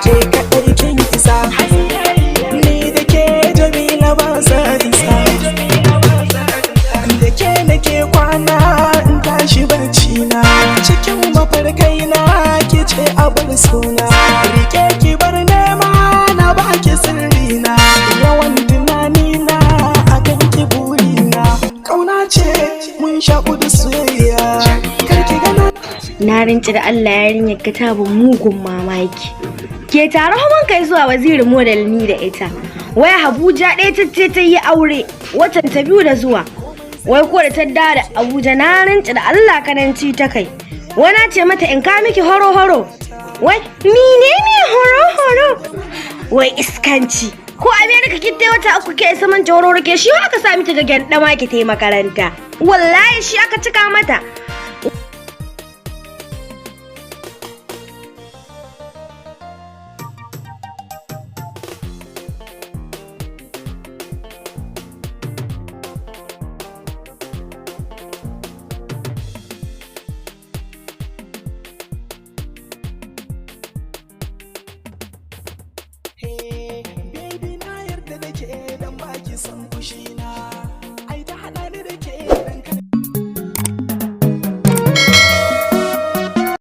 Ke kaɗai kin isa, ni da ke Jamila ba sa isa. Da ke nake kwana in tashi barci na, cikin mafarkai na ke ce abar suna. Rike ki bar nema na baki sirri na, yawan tunani na akan ki buri na. Kauna ce mun shaƙu da soyayya, kar ki gana. Na rinci da Allah, yarinyar ka ta ban mugun mamaki. Ke tare mun kai zuwa Wazirin Model ni da ita. Wai Abuja ɗaya ta ce ta yi aure, watan ta 2 da zuwa. Wai ko da ta dawo da Abuja, na rinci da Allah kananci ta kai. Wai na ce mata in ka miki horo horo. Wai menene horo horo? Wai iskanci. Ko America ki ta wata 3 ke isa man horo ke shi aka sa miki ga gyandama ki ta makaranta. Wallahi shi aka cika mata.